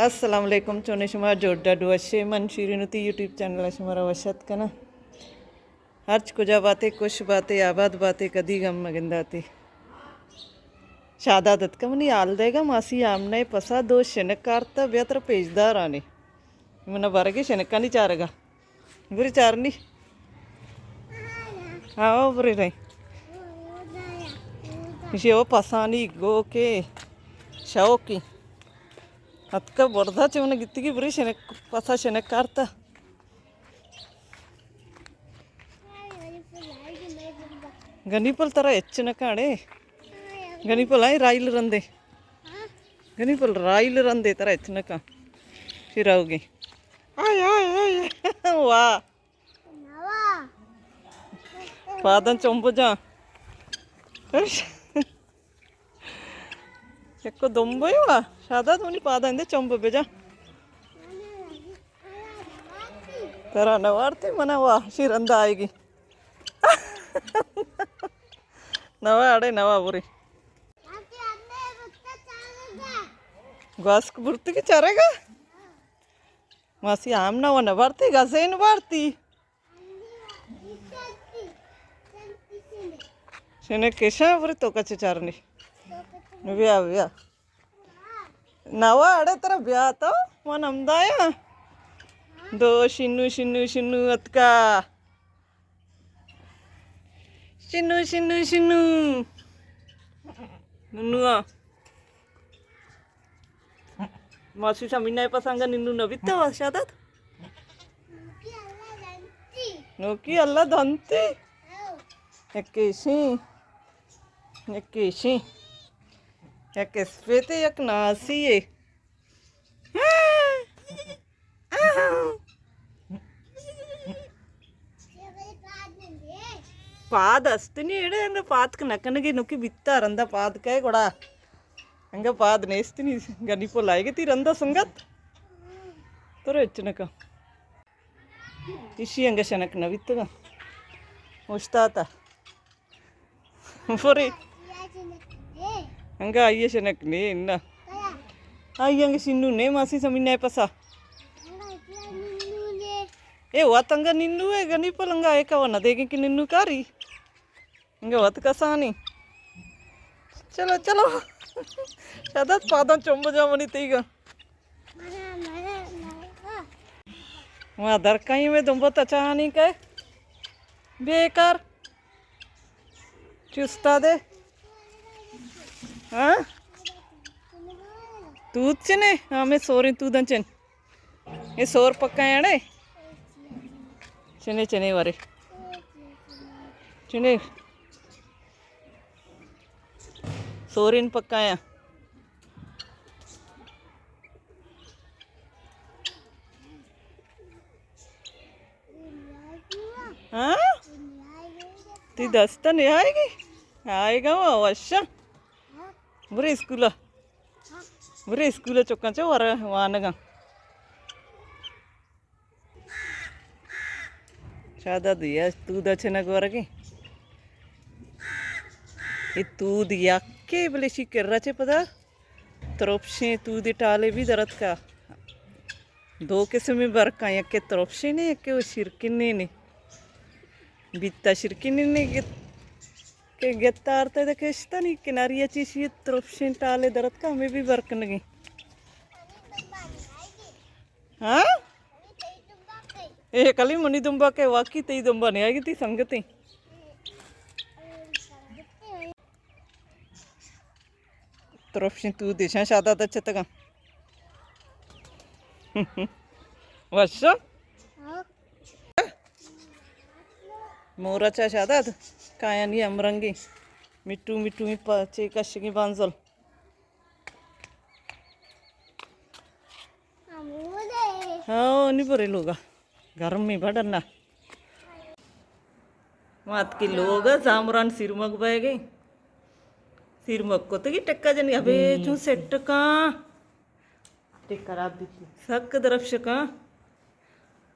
السلام علیکم، چونے شما؟ جوڑ ڈاڈ وشے؟ من شیرین وتی یوٹیوب چینل ءَ شمارا وش اتک کناں۔ ہرچ کجا باتے، خوش باتے، آباد باتے، کدی غم مگنداتے۔ شاداد اتکا منی حال دیگا، ماسی آمنہ پسا دو شنک کارتا، بیا ترا پیشدارانے۔ منا برگے شنکانی چارگا۔ برے چارنی۔ ہاں، برے رہی۔ ایشی او پسانی گو کے شوقی۔ اتکا بردا چہ من گتگی، برے شنک، پسا شنک کارتا۔ گنی پل ترا ہچ نہ کاڑے۔ گنی پل آئی رائل رندے۔ گنی پل رائل رندے ترا ہچ نہ کاں۔ پھر آؤ گے۔ آئے، آئے، آئے۔ واہ۔ پاداں چمب جاں۔ یکو دمبو وا، شاداد منی پاداں دے چمب بجا۔ ترا نوارتی منا وا، شی رندا آئیگی۔ نوا اڑے نوا بری۔ گواسک برتی کی چرگا؟ ماسی آمنا و نبارتی، گزین بارتی۔ شنے کشاں برے تو کچے چارنی۔ بیا، بیا۔ نوا اڑے ترا بیا تو، من ہمدایا۔ دو شنو، شنو، شنو اتکا۔ شنو، شنو، شنو۔ ننو آ۔ ماسی سمینہ پسانگا ننو نہ بیتا وا شاداد؟ نوکی اللہ دنتی۔ یک ایشی۔ یک ایشی۔ یک اسپیتے، یک ناسی ہے۔ پاد است نی اڑے، انگا پاد نہ کنگی، نوکی بیتا رندا پاد کئے گڑا۔ انگا پاد نیست نی، گنی پل آئے گی تی رندا سنگت۔ تو رچ نکا۔ ایشی انگا شنک نہ بیتگا۔ اوشتاتا۔ برے۔ انگا آئی شنک نے، نہ۔ آئی انگا شنو نے، ماسی سمینہ پسا۔ اے وات انگا ننو ہے، گنی پل انگا ایک و نہ دیگیں کہ ننو کاری۔ انگا وات کسانی۔ چلو، چلو۔ شاداد پاداں چمب جا منی تیگا۔ ما درکائیں میں دنبا تچانی کئے۔ بیکار۔ چی استادے؟ ہاں؟ تود چنے؟ ہاں، میں سوریں توداں چن۔ اے سور پکا ہے اڑے؟ چنے، چنے ورے۔ چنے۔ سورین پکا ہے۔ ہاں؟ تی دست نہیں آئے گی؟ آئے گا وہ، وشا۔ برے اسکولا۔ برے اسکولا چکاں چو ور وانگا۔ شاداد یا تودا چنگ ورگی۔ اے تود یکے بلے شی کرا چے پدا ترپشیں تودے ٹالے بھی درتکا۔ دو قسمیں برکاں، یکے ترپشینے، یکے وہ شیرکنینے۔ بیتا شیرکنینے گت-، کہ گتارتے دے کشتنی کناریا چیشی ترپشیں ٹالے درتکا، ہمیں بھی برکنگی۔ ہاں؟ اے کلی منی دمبا کے واقعی تئی دمبا نہیں آئی گی تی سنگتی۔ ترپشیں تودے شاں شاداد چتگاں۔ وشا؟ مورا چا شاداد؟ کایانی ہمرنگی۔ مٹو مٹو پا-، چے کشگی بانزل۔ ہاں، نی برے لوگا۔ گرمی بڑا نا۔ مات کے لوگا زامران سیرمگ بہ گئے۔ سیرمگ کو تگی ٹکا جنی، ابے چون سیٹ کا۔ ٹکا رات دیتی۔ سک درپش کا۔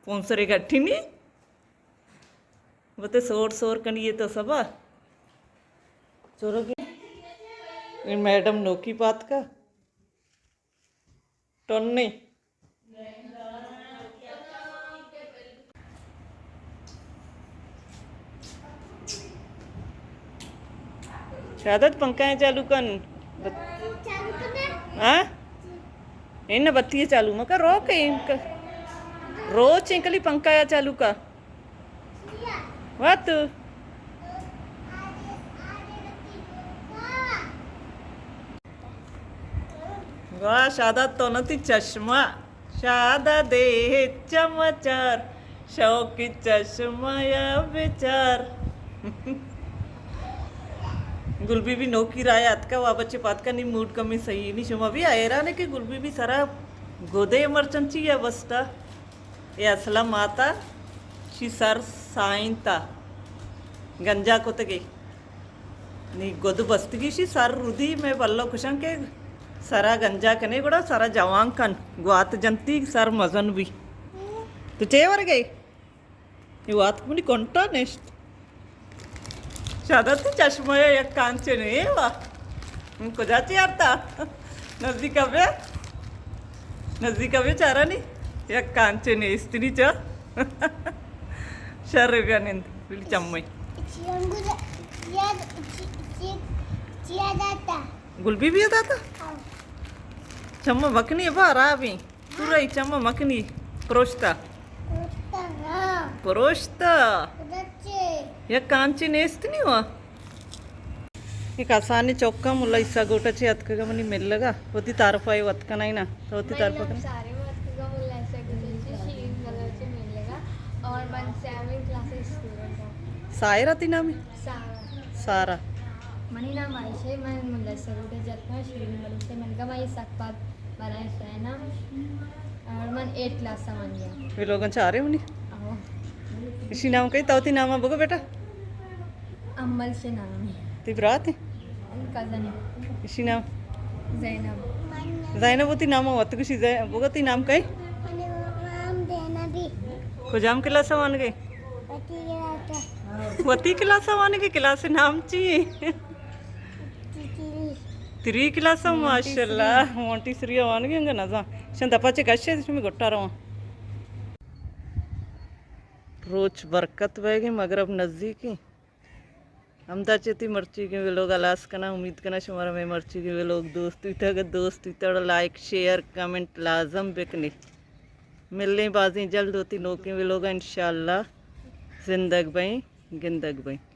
پونسرے گٹھی نی۔ بتے سور سور کنی یہ تو سبا۔ چورگی۔ اے میڈم نوکی پات کا۔ ٹنی۔ شہادت پنکھا ءَ چالو کن۔ ہاں؟ اے نہ بتی ءَ چالو مکن، رو کہ روچ انکلی پنکھا ءَ چالو کا۔ وت۔ واہ، شہادت تو نتی چشمہ، شہادت دے چمچار، شوق چشمہ یا بچار۔ گل بی بی نوکی راہ ءَ اتکا، وا بچے پاتکا نی موڈ کمی صحیح نی، شما بھی حیران ہے کہ گل بی بی سرا گودے مرچن چی یا بستا۔ اے اصلا ماتا شی سر سائنتا گنجا کتگی۔ نی گد بستگی شی سر رودی، میں بلو کشاں کہ سرا گنجا کنے گڑا سرا جوان کن، گوات جنتی سر مزن بی۔ تو چے ورگے؟ اے واتک منی کنٹا نشت۔ شہادت، تئی چشمہ ءَ یک کانچے نے وا۔ من کجا چی آرتا؟ نزدیک ءَ بیا۔ نزدیک ءَ بیا چارانی۔ یک کانچے نیست نی چا۔ شر بیا نند۔ بلی چمئی۔ چیا داتا؟ گل بی بی داتا؟ ہاں۔ چمہ بکنی با رابیں۔ پورا ای چمہ مکنی پروشتا۔ پروشتا نا۔ پروشتا۔ یک کانچی نیست نی وا۔ یک آسانی چوکا ملا عیسیٰ گوٹا چی اتکگا منی ملگا۔ وتی تعارف آئی وت کنائی نا۔ تو وتی تعارف کن۔ سارے اتکگا ملا عیسیٰ گوٹا چی شیرین گلو چی ملگا۔ اور من سیونتھ کلاس اسٹوڈنٹ ہوں۔ سائرہ تئی نام ہے؟ سارہ۔ سارہ۔ منی نام عائشہ ہے، من ملا عیسیٰ گوٹا جتنا شیرین گلو سے ملگا، میں یہ سکپات بنائے سینا۔ اور من ایٹ کلاس ءَ وان گیا۔ وی لوگاں چارے منی۔ آہو۔ اشی نام کئی؟ تو وتی نام بگو بیٹا۔ امل سے نام ہے۔ تئی برات ہے؟ کزن ہے۔ اشی نام؟ زینب۔ زینب وتی نام وت گشی زی-، بگو تئی نام کئی؟ منی نام زینب ہے۔ کجام کلاس ءَ وانگے؟ وتی کلاس ءَ۔ وتی کلاس ءَ وانگے، کلاس ءِ نام چی ہے؟ تری کلاس ءَ، ماشاءاللہ، مونٹیسری ءَ وانگی انگا نزاں۔ شن دپا چہ کشے شمی گٹا رواں۔ روچ برکت بیگیں، مغرب نزیکیں۔ ہمدا چہ تئی مرچیگیں ویلوگ ہلاس کناں۔ امید کناں شمارا مئے مرچیگیں ویلوگ دوست بیتگ۔ اگر دوست بیتگ گڑا لائک، شیئر، کمنٹ لازم بکنی۔ ملیں بازیں جلد وتی نوکیں ویلوگا انشاءاللہ۔ زندگ بئیں، گندگ بئیں۔